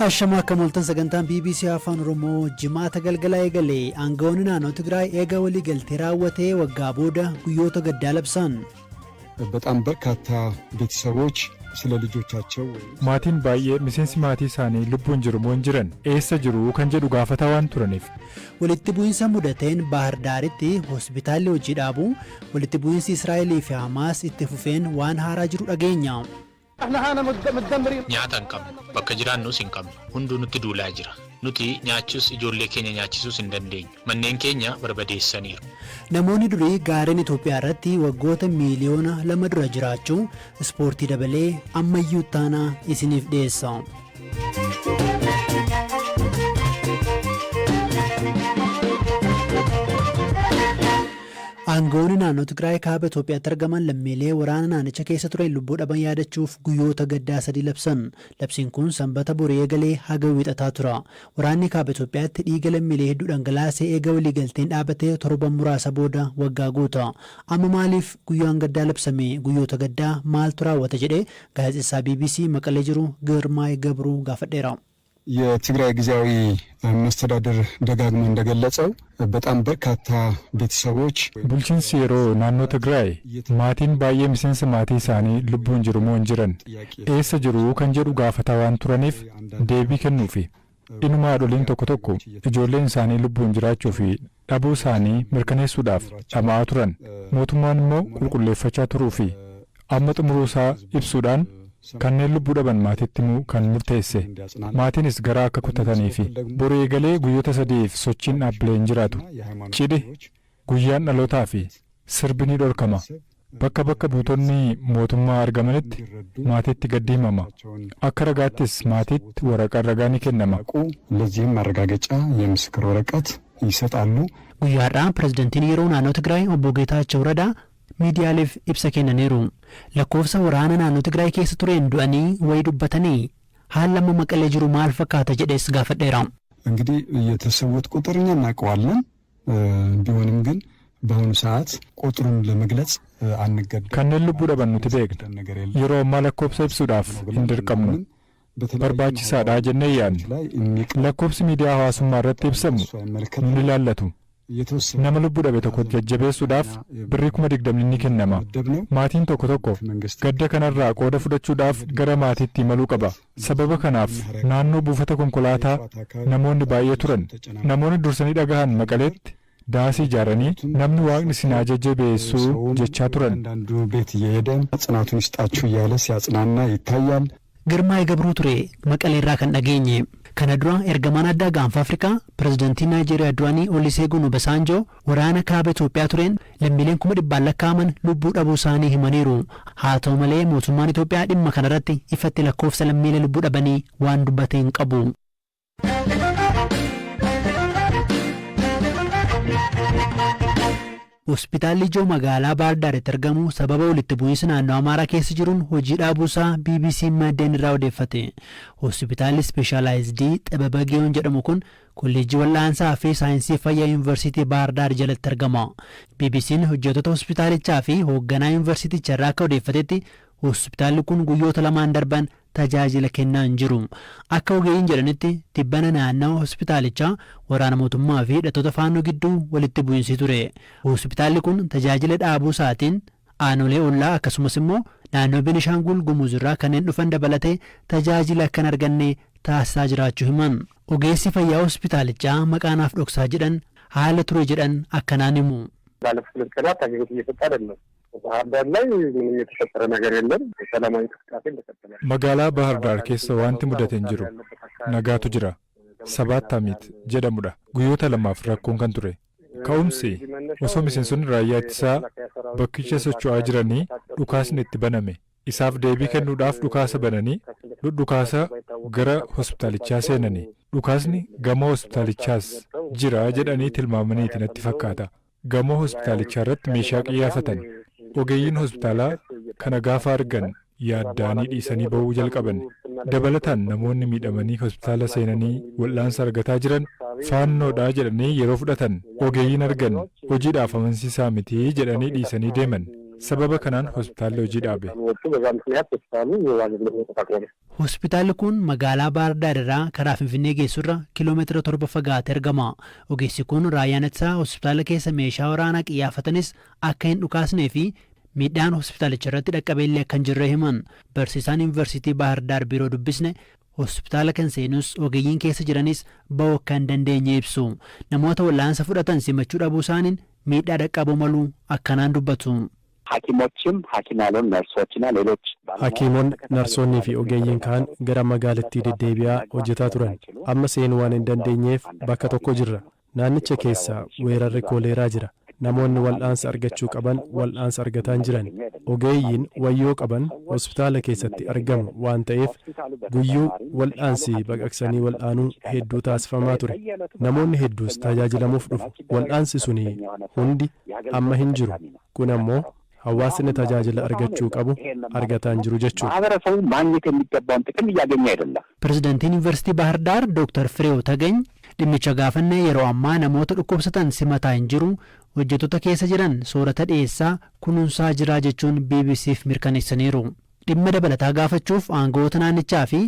Hashama akka mooltan sagantaan BBC Afaan Oromoo Jimaata galgala eegale. Aangawoonni naannoo Tigraay eega waliigaltee raawwatee waggaa booda guyyoota gaddaa labsan. በጣም በርካታ ቤተሰቦች ስለ ልጆቻቸው Maatiin baay'ee miseensi maatii isaanii lubbuun jiru moo hin jiran, eessa jiru kan jedhu gaafataa waan turaniif. Walitti bu'iinsa mudateen Baahir Daaritti hospitaalli hojii dhaabu, walitti bu'iinsi Israa'elii fi Hamaas itti fufeen waan haaraa jiru dhageenya. Nyaata hin qabnu, bakka jiraannus hin qabnu, hunduu nutti duulaa jira. Nuti nyaachuus ijoollee keenya nyaachisuus hin dandeenyu. Manneen keenya barbadeessaniiru. Namoonni durii gaarreen Itoophiyaa irratti waggoota miiliyoona 2 dura jiraachuu, ispoortii dabalee ammayyuu taanaa isiniif dhiyeessa. Aangawoonni naannoo Tigraay kaaba Itoophiyaatti argaman lammiilee waraana naannicha keessa tureen lubbuu dhaban yaadachuuf guyyoota gaddaa 3 labsan. Labsiin kun Sanbata borii eegalee haga Wiixataa tura. Waraanni kaaba Itoophiyaatti dhiiga lammiilee hedduu dhangalaasee eega waliigalteen dhaabatee torban muraasa booda waggaa guuta. Amma maaliif guyyaan gaddaa labsame? Guyyoota gaddaa maaltu raawwata jedhee gaazexeessaa BBC Maqalee jiru Girmaay Gabruu gaafadheera. የትግራይ ጊዜያዊ መስተዳድር ደጋግሞ እንደገለጸው በጣም በርካታ ቤተሰቦች Bulchiinsi yeroo naannoo Tigraay maatiin baay'ee miseensa maatii isaanii lubbuun jiru moo hin jiran, eessa jiru kan jedhu gaafataa waan turaniif deebii kennuufi. Inuma haadholiin tokko tokko ijoolleen isaanii lubbuun jiraachuu fi dhabuu isaanii mirkaneessuudhaaf dhama'aa turan. Mootummaan immoo qulqulleeffachaa turuu fi amma xumuruu isaa ibsuudhaan kanneen lubbuu dhaban maatiitti himuu kan murteesse. Maatiinis garaa akka kutatanii fi boru eegalee guyyoota 3f sochiin dhaabbilee hin jiraatu. Cidhi, guyyaan dhalootaa fi sirbi ni dhorkama. Bakka bakka buutonni mootummaa argamanitti maatiitti gaddi himama. Akka ragaattis maatiitti waraqaan ragaa ni kennama. ለዚህም ማረጋገጫ የምስክር ወረቀት ይሰጣሉ። Guyyaa har'aa pirezidantiin yeroo naannoo Tigraay obbo Geetaachoo Radaa miidiyaaleef ibsa kennaniiru. Lakkoofsa waraana naannoo Tigraay keessa tureen du'anii wayi dubbatanii, haalli amma Maqalee jiru maal fakkaata jedhees gaafadheera. እንግዲህ የተሰዉት ቁጥር እኛ እናውቀዋለን። ቢሆንም ግን በአሁኑ ሰዓት ቁጥሩን ለመግለጽ አንገደድም። Kanneen lubbuu dhaban nuti beekna. Yeroo ammaa lakkoofsa ibsuudhaaf hin dirqamnu. Barbaachisaadha jennee yaadna. Lakkoofsi miidiyaa hawaasummaa irratti ibsamu nun ilaallatu. Nama lubbuu dhabe tokko jajjabeessuudhaaf birrii 20,000 ni kennama. Maatiin tokko tokko gadda kanarraa qooda fudhachuudhaaf gara maatiitti imaluu qaba. Sababa kanaaf naannoo buufata konkolaataa namoonni baay'ee turan. Namoonni dursanii dhagahan Maqaleetti daasii ijaaranii namni waaqni isin haa jajjabeessuu jechaa turan. አንዳንዱ ቤት እየሄደ ጽናቱን ይስጣችሁ እያለ ሲያጽናና ይታያል። Girmaa'ee Gabruu ture Maqaleerraa kan dhageenye. Kana dura ergamaan addaa gaanfa Afrikaa pirezidantii Naayijeeriyaa duraanii Oluseegun Obasanjoo waraana kaaba Itoophiyaa tureen lammiileen 100,000 lakkaa'aman lubbuu dhabuu isaanii himaniiru. Haa ta'u malee, mootummaan Itoophiyaa dhimma kanarratti ifatti lakkoofsa lammiilee lubbuu dhabanii waan dubbate hin qabu. Hospitaalli ijoo magaalaa Baahir Daaritti argamu sababa walitti bu'iinsa naannoo Amaaraa keessa jiruun hojii dhaabuusaa BBC maddeen irraa odeeffate. Hospitaalli ispeeshaalaayizidii Xibaba Giyoon jedhamu kun kolleejjii wal'aansaa fi saayinsii fayyaa Yuunivarsiitii Baahir Daar jalatti argama. BBC'n hojjettoota hospitaalichaa fi hoogganaa yuunivarsiitichaa irraa akka odeeffatetti, hospitaalli kun guyyoota 2n darban tajaajila kennaa hin jiru. Akka ogeeyyiin jedhanitti, tibbana naannawa hospitaalichaa waraana mootummaa fi hidhattoota faannoo gidduu walitti bu'iinsi ture. Hospitaalli kun tajaajila dhaabuu isaatiin aanolee ollaa akkasumas immoo naannoo Benishaangul Gumuz irraa kanneen dhufan dabalatee tajaajila akka hin arganne taasisaa jiraachuu himan. Ogeessi fayyaa hospitaalichaa maqaanaaf dhoksaa jedhan haala ture jedhan akkanaan himu. ባለፉት 2 ቀናት አገልግሎት እየሰጠ አይደለም። ባህር ዳር ላይ ምንም የተፈጠረ ነገር የለም። ሰላማዊ እንቅስቃሴ እንደቀጠለ ነው። Magaalaa Bahar Daar keessa wanti mudate hin jiru. Nagaatu jira. Sabaat Amit jedhamudha. Guyyoota 2f rakkoon kan ture. Ka'umsi osoo miseensonni raayyaa ittisaa bakkicha socho'aa jiranii dhukaasni itti baname. Isaaf deebii kennuudhaaf dhukaasa bananii dhudhukaasa gara hospitaalichaa seenanii. Dhukaasni gamoo hospitaalichaas jira jedhanii tilmaamaniiti natti fakkaata. Gamoo hospitaalichaa irratti meeshaa qiyyaafatan. Ogeeyyiin hospitaalaa kana gaafa argan yaaddaanii dhiisanii ba'uu jalqaban. Dabalataan namoonni miidhamanii hospitaala seenanii wal'aansa argataa jiran faannoodha jedhanii yeroo fudhatan ogeeyyiin argan hojiidhaaf amansiisaa miti jedhanii dhiisanii deeman. Sababa kanaan hospitaalli hojii dhaabe. Hospitaalli kun magaalaa Baahir irraa karaa Finfinnee geessurra kiiloomeetira 7 fagaatee argama. Ogeessi kun raayyaan ittisaa hospitaala keessa meeshaa waraanaa qiyyaafatanis akka hin dhukaasnee fi miidhaan hospitaalicha irratti dhaqqabeellee akka hin jirre himan. Barsiisaan Yuunivarsiitii Baahir Daar biiroo dubbisne hospitaala kan seenus ogeeyyiin keessa jiranis ba'uu akka hin dandeenye ibsu. Namoota wal'aansa fudhatan simachuu dhabuu isaaniin miidhaa dhaqqabuu maluu akkanaan dubbatu. ሐኪሞችም ሐኪም ያልሆኑ ነርሶችና ሌሎች Hakiimonni, narsoonnii fi ogeeyyiin kaan gara magaalattii deddeebi'aa hojjetaa turan. Amma seenuu waan hin dandeenyeef bakka tokko jirra. Naannicha keessa weerarri kooleeraa jira. Namoonni wal'aansa argachuu qaban wal'aansa argataa hin jiran. Ogeeyyiin wayyoo qaban hospitaala keessatti argamu waan ta'eef, guyyuu wal'aansi baqaqsanii wal'aanuu hedduu taasifamaa ture. Namoonni hedduus tajaajilamuuf dhufu. Wal'aansi suni hundi amma hin jiru. Kun ammoo hawaasni tajaajila argachuu qabu argataa hin jiru jechuudha. ማህበረሰቡ ማግኘት የሚገባውን ጥቅም እያገኘ አይደለም። Pirezidaantiin Yuunivarsiitii Baahir Daar Dooktar Fireew Tagany dhimmicha gaafannee yeroo ammaa namoota dhukkubsatan simataa hin jiru, hojjettoota keessa jiran soorata dhiyeessaa kunuunsaa jiraa jechuun BBCf mirkaneessaniiru. Dhimma dabalataa gaafachuuf aangawoota naannichaa fi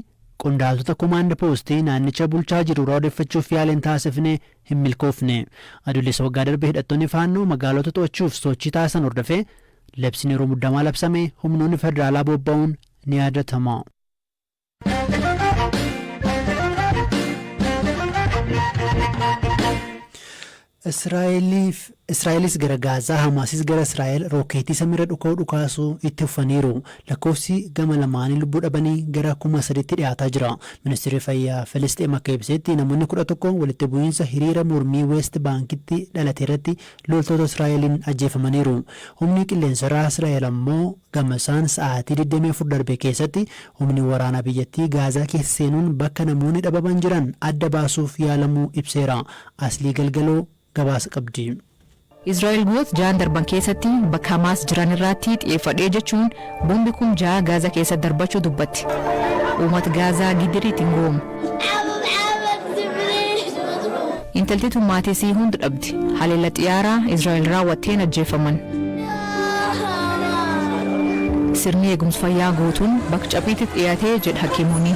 qondaaltota komaand poostii naannicha bulchaa jiru irraa odeeffachuuf yaaliin taasifne hin milkoofne. Adoolessa waggaa darbe hidhattoonni Faannoo magaalota to'achuuf sochii taasisan hordofee labsiin yeroo muddamaa labsame humnoonni federaalaa bobba'uun ni yaadatama. Israa'elis gara Gaazaa, Hamaasis gara Israa'el rookeetii samiirra dhuka'uu dhukaasuu itti fufaniiru. Lakkoofsi gama lamaanii lubbuu dhabanii gara 3000tti dhiyaataa jira. Ministeerri Fayyaa Filisxeem akka ibsetti namoonni 11 walitti bu'iinsa hiriira mormii Weest Baankitti dhalate irratti loltoota Israa'eliin ajjeefamaniiru. Humni qilleensarraa Israa'el ammoo gamasaan sa'aatii 24 darbe keessatti humni waraanaa biyyattii Gaazaa keessa seenuun bakka namoonni dhabaman jiran adda baasuuf yaalamuu ibseera. Aslii Galgaloo gabaasa qabdi. Israa'el guyyoota 6 darban keessatti bakka Hamaas jiran irratti xiyyeeffadhee jechuun boombi 6000 Gaazaa keessa darbachuu dubbatti. Uummata Gaazaa gidiriitiin goomu. Intalti tun maatii isii hundi dhabdi. Haleella xiyyaaraa Israa'el raawwatteen ajjeefaman. Sirni eegumsa fayyaa guutuun bakka caphiitti dhiyaatee jedha hakiimonni.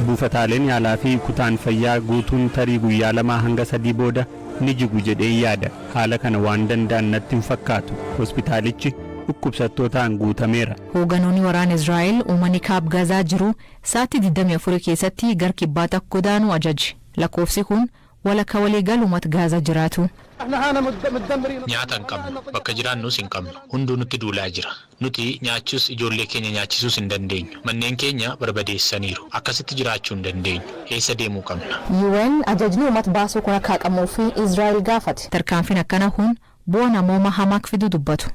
Buufataaleen yaalaa fi kutaan fayyaa guutuun tarii guyyaa 2 hanga 3 booda ni jigu jedhee yaada. Haala kana waan danda'an natti hin fakkaatu. Hospitaalichi dhukkubsattootaan guutameera. Hoogganoonni waraana Israa'el uummanni kaab Gaazaa jiru sa'aatii 24 keessatti gara kibbaatti akka godaanu ajaje. Lakkoofsi kun walakkaa waliigal uummata Gaazaa jiraatu. Nyaata hin qabnu. Bakka jiraannus hin qabnu. Hunduu nutti duulaa jira. Nuti nyaachus ijoollee keenya nyaachisuus hin dandeenyu. Manneen keenya barbadeessaniiru. Akkasitti jiraachuu hin dandeenyu. Eessa deemuu qabna? UN ajajni uummata baasuu kun akka haqamuu fi Israa'el gaafate. Tarkaanfiin akkana kun bu'aa namooma hamaa akka fidu dubbatu.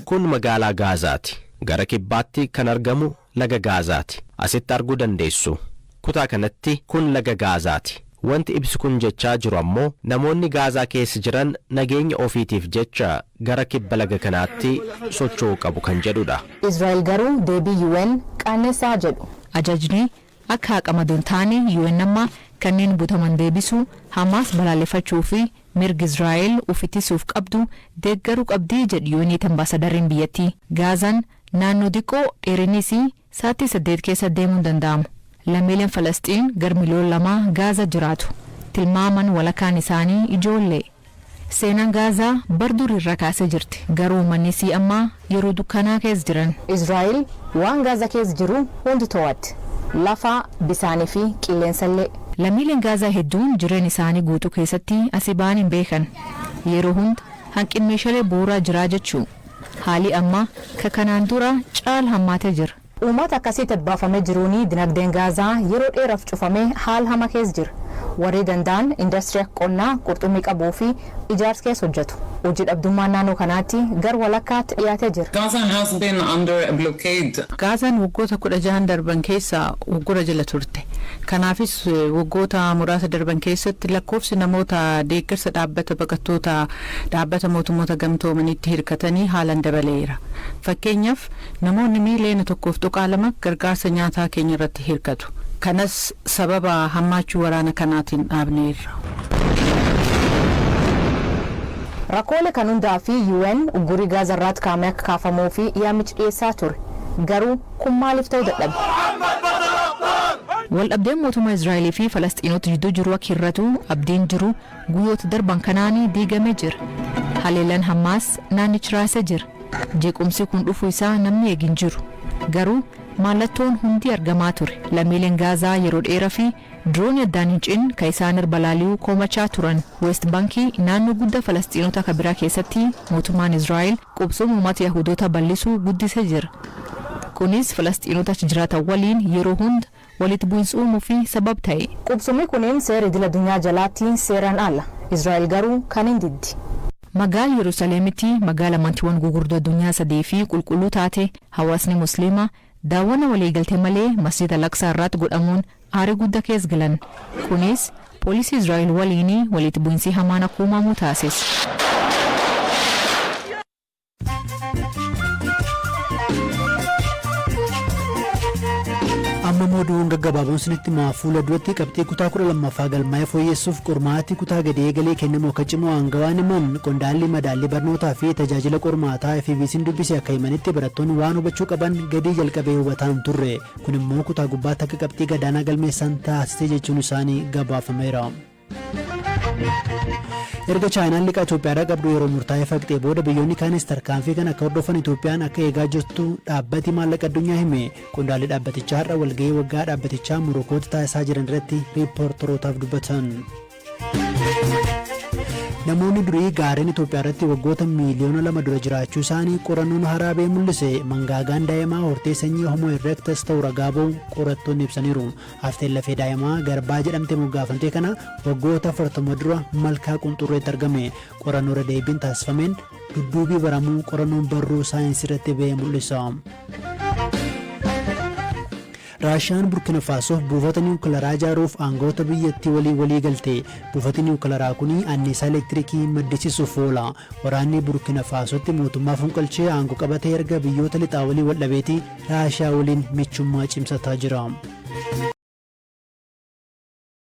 Kun magaalaa Gaazaati. Gara kibbaatti kan argamu laga Gaazaati. Asitti arguu dandeessu. Kutaa kanatti kun laga Gaazaati. Wanti ibsi kun jechaa jiru ammoo namoonni Gaazaa keessa jiran nageenya ofiitiif jecha gara kibba laga kanaatti socho'uu qabu kan jedhudha. Israa'el garuu deebii UN qaanessaa jedhu. Ajajni akka haqamadu hin taane UN amma kanneen butaman deebisuu, Hamaas balaaleffachuu fi mirga Israa'el of ittisuuf qabdu deeggaruu qabdii jedhu UN'tti ambaasadariin biyyattii. Gaazaan naannoo xiqqoo dheerinnis sa'aatii 8 keessa deemuun danda'amu. Lammiileen Falasxiin gar miliyoona 2 Gaazaa jiraatu. Tilmaaman walakkaan isaanii ijoollee. Seenaan Gaazaa bar durii irraa kaasee jirti. Garuu uummanni isii ammaa yeroo dukkanaa keessa jiran. Israa'el waan Gaazaa keessa jiru hundi to'atti. Lafa, bisaanii fi qilleensallee. Lammiileen Gaazaa hedduun jireenya isaanii guutuu keessatti asii ba'an hin beekan. Yeroo hunda hanqin meeshaalee bu'uuraa jiraa jechuu. Haalli ammaa ka kanaan dura caala hammaatee jira. Uummata akkasitti baafamee jiruun dinagdeen Gaazaa yeroo dheeraaf cufamee haala hama keessa jira. Warri danda'an industirii akka qonnaa, qurxummii qabuu fi ijaarsa keessa hojjetu. Hojii dhabdummaan naannoo kanaatti gar walakkaatti dhiyaatee jira. Gaza has been under a blockade. Gaazaan waggoota 16 darban keessa uggura jala turte. Kanaafis waggoota muraasa darban keessatti lakkoofsi namoota deeggarsa dhaabbata baqattoota Dhaabbata Mootummoota Gamtoomanitti hirkatanii haalan dabaleera. Fakkeenyaaf, namoonni miiliyoona 1.2 gargaarsa nyaataa keenya irratti hirkatu. Kanas sababa hammaachuu waraana kanaatiin dhaabneerra. Rakkoolee kan hundaa fi UN uggurii Gaazaa irratti kaa'ame akka kaafamuu fi yaamichi dhiyeessaa ture. Garuu kun maaliif ta'uu dadhabe? Waldhabdeen mootummaa Israa'elii fi Falasxiinota jidduu jiru akka hir'atu abdiin jiru guyyoota darban kanaan diigamee jira. Haleellaan Hammaas naannichi raasee jira. Jeequmsi kun dhufuu isaa namni eegin jiru. Garuu mallattoon hundi argamaa ture. Lammiileen Gaazaa yeroo dheeraa fi diroonii addaan hin cinne kan isaan irra balali'uu komachaa turan. West Baankii naannoo guddaa Falasxiinota akka biraa keessatti mootummaan Israa'el qubsuma uummata Yahudoota bal'isuu guddisee jira. Kunis Falasxiinota achi jiraatan waliin yeroo hunda walitti bu'iinsa uumuu fi sabab ta'e. Qubsumni kunneen seera idil addunyaa jalaatti seeraan ala. Israa'el garuu kan hin diddi. Magaala Yerusaalemitti magaala amantiiwwan gurguddoo addunyaa sadii fi qulqulluu taate, hawaasni Musliimaa daawwannaa waliigaltee malee Masjid Al-Aqsaa irratti godhamuun aarii guddaa keessa galan. Kunis poolisii Israa'el waliin walitti bu'iinsi hamaan akka uumamu taasise. Amma immoo oduun gaggabaaboon sinitti himaa. Fuula duratti qabxii kutaa 12ffaa galmaa'ee fooyyessuuf qormaati kutaa gadi eegalee kennamu akka cimu aangawaan himan. Qondaalli madaallii barnootaa fi tajaajila qormaataa FBC'n dubbise akka himanitti, barattoonni waan hubachuu qaban gadii jalqabee hubataa hin turre, kun immoo kutaa gubbaatti akka qabxii gadaanaa galmeessan taasise jechuun isaanii gabaafameera. Erga Chaayinaan liqaa Itoophiyaadhaa qabdu yeroo murtaa'ee faqxee booda, biyyoonni kaanis tarkaanfii kan akka hordofan Itoophiyaan akka eegaa jirtu dhaabbati maallaqa addunyaa hime. Qondaalli dhaabbatichaa har'a walgahii waggaa dhaabbatichaa Morokootti taasisaa jiran irratti riippoortarootaaf dubbatan. Namoonni durii gaarreen Itoophiyaa irratti waggoota 2 miiliyoona dura jiraachuu isaanii qorannoon haaraa ba'ee mul'ise. Mangaagaan daa'imaa hortee sanyii Homo erectus ta'uu ragaa ba'u qorattoonni ibsaniiru. Hafteen lafee daa'imaa Garbaa jedhamte moggaafamte kana waggoota 40 dura Malkaa Qunxurreetti argame. Qorannoo irra deebiin taasifameen dudduubii baramuu qorannoon barruu saayinsii irratti ba'ee mul'isa. Raashiyaan Burkina Faasoof buufata niwukilaraa ijaaruuf aangawoota biyyattii waliin walii galte. Buufati niwukilaraa kun anniisaa elektiriikii maddisiisuuf oola. Waraanni Burkina Faasootti mootummaa fonqolchee aangoo qabatee erga biyyoota lixaa walii wal dhabeeti Raashiyaa waliin michummaa cimsataa jira.